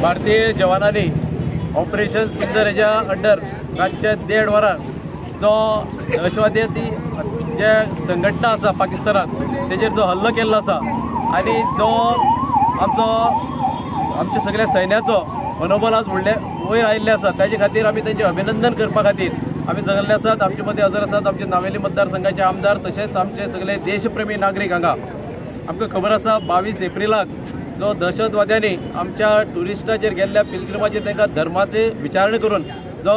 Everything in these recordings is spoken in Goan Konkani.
भारतीय जवानांनी ऑपरेशन सिंदूर हेच्या अंडर रातच्या 1:30 वरां जो दहशतवादी जे संघटना आसा पाकिस्तानात तेजेर जो हल्लो केल्लो आसा आनी जो आमचो आमच्या सगळ्या सैन्याचो मनोबल आज व्हडले वयर आयिल्ले आसा ताजे खातीर आमी तेंचें अभिनंदन करपा खातीर आमी जगल्ले आसात. आमचे मदीं हजर आसात आमचे नावेली मतदारसंघाचे आमदार तशेंच आमचे सगळे देशप्रेमी नागरीक. हांगा आमकां खबर आसा 22 एप्रिलाक जो दहशतवाद्यांनी आमच्या ट्युरिस्टाचेर गेल्ल्या पिलग्रिमाचेर तांकां धर्माचे विचारणी करून जो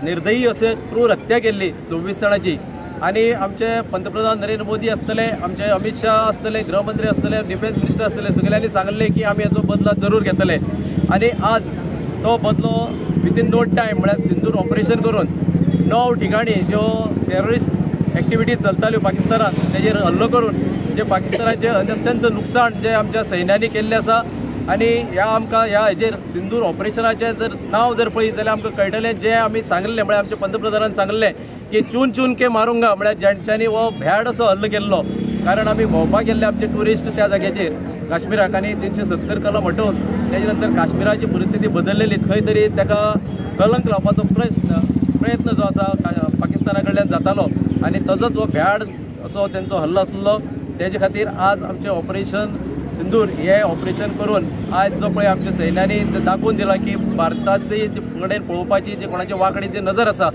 निर्दयी अशें क्रूर हत्या केल्ली 26 जाणांची आनी आमचे पंतप्रधान नरेंद्र मोदी आसतले, आमचे अमित शाह आसतले, गृहमंत्री आसतले, डिफेन्स मिनिस्टर आसतले, सगळ्यांनी सांगले की आमी हाचो बदला जरूर घेतले आनी आज तो बदलो विथीन नो टायम म्हळ्यार सिंदूर ऑपरेशन करून 9 ठिकाणी ज्यो टेररिस्ट एक्टिविटी चलताल्यो पाकिस्तानात तेजेर हल्लो करून जे पाकिस्तानाचे अत्यंत नुकसान जे आमच्या सैन्यांनी केल्लें आसा आनी ह्या आमकां ह्या हेजेर सिंदूर ऑपरेशनाचें जर नांव जर पळयत जाल्यार आमकां कळटलें जें आमी सांगलें म्हळ्यार आमच्या पंतप्रधानान सांगलें की चून चून के मारुंगा म्हळ्यार ज्यांच्यांनी हो भ्याड असो हल्लो केल्लो. कारण आमी भोंवपाक गेल्ले आमचे ट्युरिस्ट त्या जाग्याचेर काश्मीराक आनी 370 कलम हटोवन तेजे नंतर काश्मीराची परिस्थिती बदललेली खंय तरी ताका कलंक लावपाचो प्रयत्न जो आसा पाकिस्ताना कडल्यान जातालो आनी तजोच हो भ्याड असो तेंचो हल्लो आसलो. तेजे खातीर आज आमचें ऑपरेशन सिंदूर हे ऑपरेशन करून आज जो पळय आमच्या सैन्यांनी दाखोवन दिला की भारताची कडेन पळोवपाची जी कोणाची वांकडी जी नजर आसा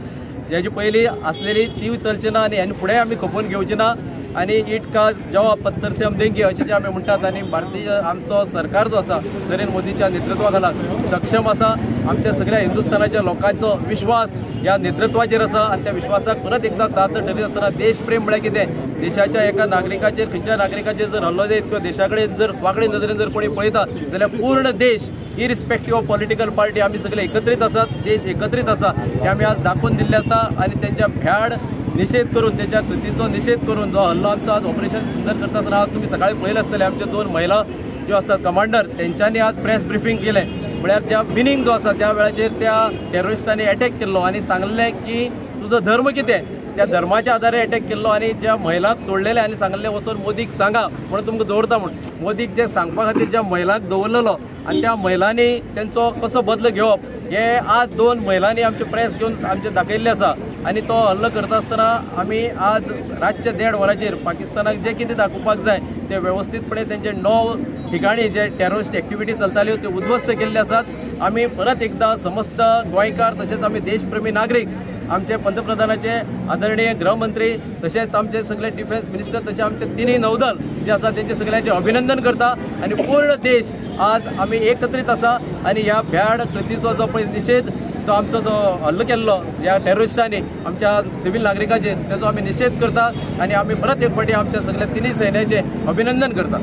हेजी पयलीं आसलेली ती चलची ना आनी हेन फुडें आमी खपोवन घेवची ना आनी ईट का जवाब पत्थर से हम देंगे अशें जे आमी म्हणटात. आनी भारतीय आमचो सरकार जो आसा नरेंद्र मोदीच्या नेतृत्वा खाला सक्षम आसा. आमच्या सगळ्या हिंदुस्थानाच्या लोकांचो विश्वास ह्या नेतृत्वाचेर आसा आनी त्या विश्वासाक परत एकदां साथ ठरयत आसतना देशप्रेम म्हळ्यार कितें, देशाच्या एका नागरिकाचेर खंयच्या नागरिकाचेर जर हल्लो जायत किंवा देशा कडेन जर वांकडी नदरेन जर कोणी पळयता जाल्यार पूर्ण देश इरिस्पेक्टीव ऑफ पॉलिटिकल पार्टी आमी सगळे एकत्रीत आसात, देश एकत्रीत आसा हें आमी आज दाखोवन दिल्लें आसा. आनी तेंच्या भ्याड निशेध करून तेच्या कृतीचो निशेध करून जो हल्लो आमचो आज ऑपरेशन सिंदूर करता आसतना आज तुमी सकाळी पळयलें आसतलें आमचे 2 महिला ज्यो आसतात कमांडर तेंच्यांनी आज प्रेस ब्रिफींग केलें म्हळ्यार ज्या मिनींग जो आसा त्या वेळाचेर त्या टेररिस्टांनी एटॅक केल्लो आनी सांगलें की तुजो धर्म कितें, त्या धर्माच्या आधारे एटॅक केल्लो आनी ज्या महिलांक सोडलेले आनी सांगलें वचून मोदीक सांगा म्हणून तुमकां दवरता म्हूण मोदीक जे सांगपा खातीर ज्या महिलांक दवरलेलो आनी त्या महिलांनी तेंचो कसो बदलो घेवप हे आज 2 महिलांनी आमचे प्रेस घेवन आमचें दाखयल्लें आसा. आनी तो हल्लो करता आसतना आमी आज रातच्या 1:30 वरांचेर पाकिस्तानाक जें कितें दाखोवपाक जाय ते वेवस्थीतपणे तेंचे 9 ठिकाणी जे टेररिस्ट एक्टिविटी चलताल्यो त्यो उद्ध्वस्त केल्ले आसात. आमी परत एकदां समस्त गोंयकार तशेंच आमी देशप्रेमी नागरीक आमचे पंतप्रधानाचे आदरणीय गृहमंत्री तशेंच आमचे सगळे डिफेन्स मिनिस्टर तशें आमचे 3 नौदल जे आसा तेंचे सगळ्यांचे अभिनंदन करता आनी पूर्ण देश आज आमी एकत्रीत आसा आनी ह्या भ्याड कृतीचो जो पळय निशेध जो आमचो जो हल्लो केल्लो ह्या टेररिस्टांनी आमच्या सिव्हील नागरिकांचेर तेजो आमी निशेध करता आनी आमी परत एक फावटी आमच्या सगळ्या 3 सैन्याचे अभिनंदन करता.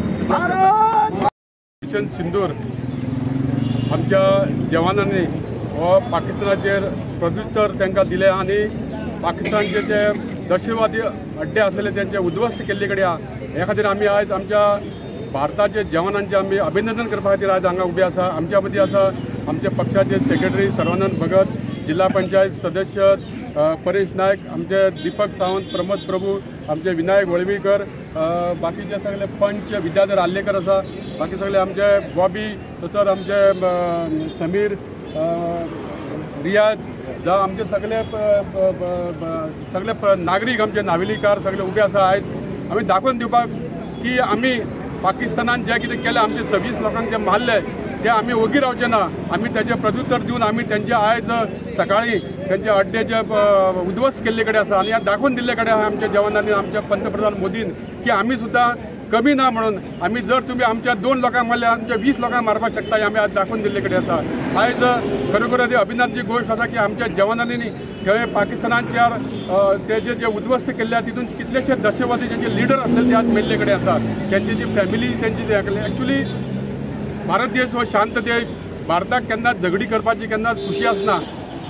ऑपरेशन सिंदूर आमच्या जवानांनी हो पाकिस्तानाचेर प्रत्युत्तर तांकां दिलें आनी पाकिस्तानचे जे दहशतवादी अड्डे आसलेले तेंचे उद्ध्वस्त केल्ले कडेन आहा. हे खातीर आमी आयज आमच्या भारताचे जवानांचे आमी अभिनंदन करपा खातीर आज हांगा उबे आसा. आमच्या मदीं आसा आमच्या पक्षाचे सेक्रेटरी सर्वानंद भगत, जिल्हा पंचायत सदस्य परेश नायक, आमचे दीपक सावंत, प्रमोद प्रभू, आमचे विनायक वळवीकर, बाकीचे सगळे पंच विद्याधर आर्लेकर आसा, बाकी सगळे आमचे बॉबी, तसोच आमचे समीर, रियाज, जावं आमचे सगळे सगळे नागरीक आमचे नावेलीकार सगळे उबे आसा. आयज आमी दाखोवन दिवपाक की आमी पाकिस्तानान जें कितें केलें आमचे 26 लोकांक जे मारले ते आमी ओगी रावचे ना. आमी तेजें प्रत्युत्तर दिवन आमी तेंचे आयज सकाळी तेंचे अड्डे जे उद्ध्वस्त केल्ले कडेन आसा आनी दाखोवन दिल्ले कडेन आसा आमच्या जवानांनी आमच्या पंतप्रधान मोदीन की आमी सुद्दां कमी ना म्हणून आमी जर तुमी आमच्या 2 लोकांक मारले आमच्या 20 लोकांक मारपाक शकता हें आमी आज दाखोवन दिल्ले कडेन आसा. आयज खरोखर ती अभिनंदनाची गोश्ट आसा की आमच्या जवानांनी थंय पाकिस्तानाच्या तेजे जे उद्ध्वस्त केल्ले आसा तितून कितलेशे दहशतवादी जेंचे लिडर आसले ते आज मेल्ले कडेन आसा. तेंची जी फॅमिली तेंची एक्चुली भारत देश हो शांत देश, भारताक केन्नाच झगडी करपाची केन्नाच खुशी आसना,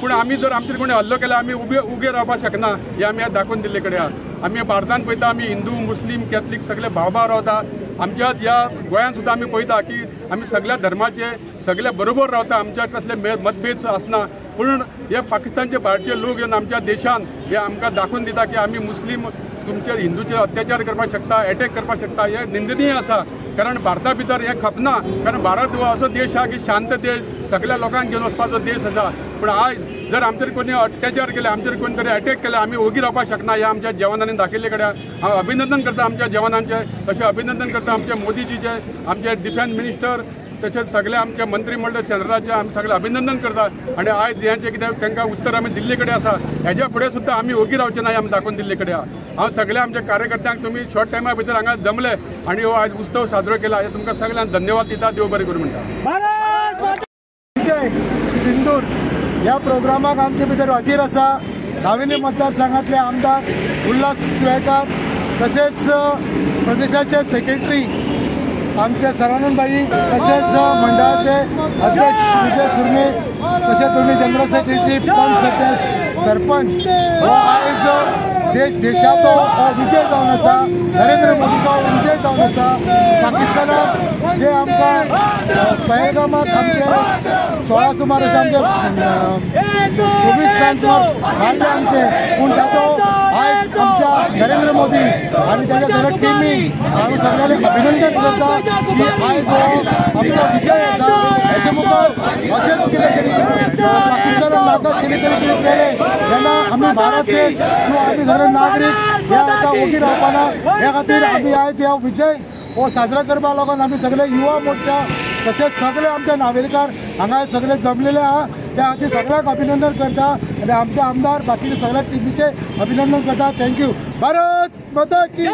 पूण आमी जर आमचेर कोणी हल्लो केल्यार आमी उबे रावपाक शकना हें आमी आज दाखोवन दिल्ले कडेन आहा. आमी भारतान पळयता आमी हिंदू, मुस्लीम, कॅथलीक सगळे भावभाव रावता. आमच्या ह्या गोंयांत सुद्दां आमी पळयता की आमी सगळ्या धर्माचे सगळे बरोबर रावता, आमच्या कसले मतभेद आसना. पूण हे पाकिस्तानचे भायरचे लोक येवन आमच्या देशान हे आमकां दाखोवन दिता की आमी मुस्लीम तुमचेर हिंदूचेर अत्याचार करपाक शकता, एटॅक करपाक शकता, हे निंदनीय आसा. कारण भारता भितर हें खपना, कारण भारत हो असो देश आहा की शांत देश, सगळ्या लोकांक घेवन वचपाचो देश आसा। पूण आयज जर आमचेर कोणी अत्याचार केले, आमचेर कोणी तरी अटॅक केले, आमी ओगी रावपाक शकना। ह्या आमच्या जवानांनी दाखयल्ले कडेन हांव अभिनंदन करता आमच्या जवानांचें, तशें अभिनंदन करता आमच्या मोदीजीचें, आमचे डिफेन्स मिनिस्टर, तशेंच सगळे आमचे मंत्रीमंडळ सेंद्राचे आमी सगळे अभिनंदन करता। आनी आयज हें जें कितें तांकां उत्तर आमी दिल्ले कडेन आसा, हेज्या फुडें सुद्दां आमी ओगी रावचे ना हें आमी दाखोवन दिल्ले कडेन आहा। हांव सगळ्या आमच्या कार्यकर्त्यांक तुमी शॉर्ट टायमा भितर हांगा जमले आनी हो आयज उत्सव साजरो केला, हे तुमकां सगळ्यांक धन्यवाद दिता। देव बरें करूं म्हणटा। विजय सिंदूर ह्या प्रोग्रामाक आमचे भितर हाजीर आसा नावेली मतदारसंघातले आमदार उल्हास तुयेंकार, तशेंच प्रदेशाचे सेक्रेटरी आमचे सदानंद भाई, तशेंच मंडळाचे अध्यक्ष विजय सुर्मे, तशेंच दोन्ही जनरल सेक्रेटरी, पंच सदस्य, सरपंच। हो आयज देशाचो हो विजय जावन आसा, नरेंद्र मोदीचो विजय जावन आसा। पाकिस्तानाक जे आमकां पहलगामाक आमचे 16 सुमार अशें आमचे 24 जाण सुमार मारले आमचे, पूण ताचो आयज आमच्या नरेंद्र मोदी आनी ताच्या सगळ्या टिमीक आमी सगळ्यांनी अभिनंदन करता की आयज हो आमचो विजय आसा। हेजे मुखार अशेंच कितें तरी पाकिस्तानान नाका आशिल्ले तरी कितें केलें जेन्ना आमी भारत देश किंवा आमी सगळे नागरीक हे आतां ओगी रावपाना, हे खातीर आमी आयज हो विजय हो साजरो करपाक लागून आमी सगळे युवा मोर्चा तशेंच सगळे आमचे नावेलीकार हांगा सगळे जमलेले आहा, त्या खातीर सगळ्यांक अभिनंदन करता आनी आमचे आमदार बाकीचे सगळ्या टिमीचे अभिनंदन करता। Thank you. Bharat माता की।